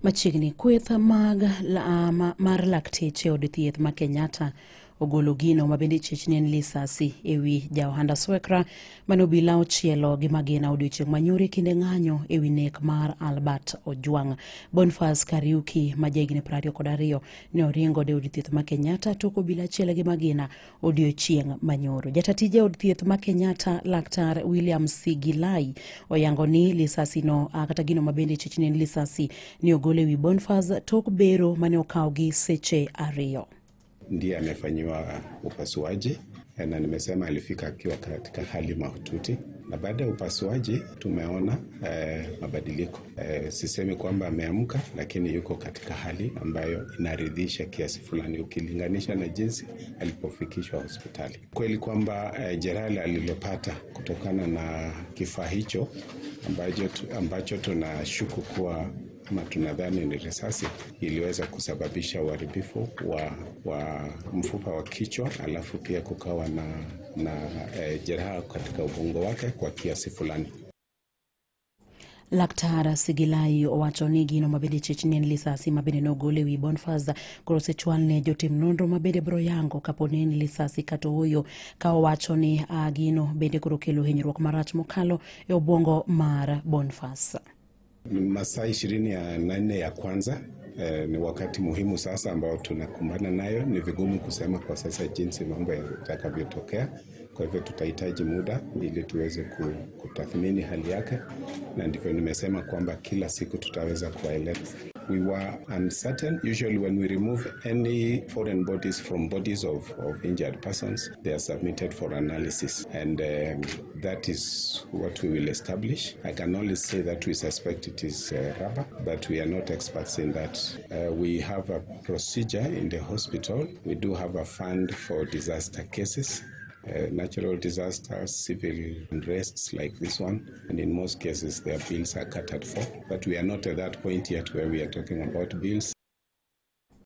Machiegni kweth mag mar lakteche od thieth ma Kenyatta ogolo gino mabende chich ni en lisasi ewi jaohanda Swekra mane obila ochielo gi magina odiochieng' manyoro e kinde ng'anyo ewi nek mar Albert Ojwang. Boniface Kariuki ma jahigni 22 ne oringo e od thieth ma Kenyatta tok obila chiele gi magina odiochieng' manyoro. Jatatije od thieth ma Kenyatta Laktar William Sigilai oyango ni lisasi no kata gino mabende chich ni en lisasi ni ogol ewi Boniface tok bero mane okaw gi seche 2. Ndiye amefanyiwa upasuaji na nimesema alifika akiwa katika hali mahututi, na baada ya upasuaji tumeona mabadiliko. Sisemi kwamba ameamka, lakini yuko katika hali ambayo inaridhisha kiasi fulani ukilinganisha na jinsi alipofikishwa hospitali. Kweli kwamba jeraha alilopata kutokana na kifaa hicho ambacho tunashuku kuwa ama tunadhani ni risasi iliweza kusababisha uharibifu wa mfupa wa kichwa, alafu pia kukawa na jeraha katika ubongo wake kwa kiasi fulani. Laktar Sigilai owacho ni gino mabende chich ni en lisasi mabende nogol ewi Boniface koro osechwal ne jotim nonro mabende biro yango kapo ni en lisasi kata ooyo, ka owacho ni gino bende koro kelo hinyruok marach mokalo e obwongo mar Boniface. Masaa 24 ya kwanza ni wakati muhimu sasa ambao tunakumbana nayo. Ni vigumu kusema kwa sasa jinsi mambo yatakavyotokea. Kwa hivyo tutahitaji muda ili tuweze kutathmini hali yake, na ndivyo nimesema kwamba kila siku tutaweza kuwaeleza. We were uncertain. Usually when we remove any foreign bodies from bodies of injured persons, they are submitted for analysis, and that is what we will establish. I can only say that we suspect it is rubber, but we are not experts in that. We have a procedure in the hospital. We do have a fund for disaster cases. Natural disasters, civil unrests like this one, and in most cases their bills are catered for. But we are not at that point yet where we are talking about bills.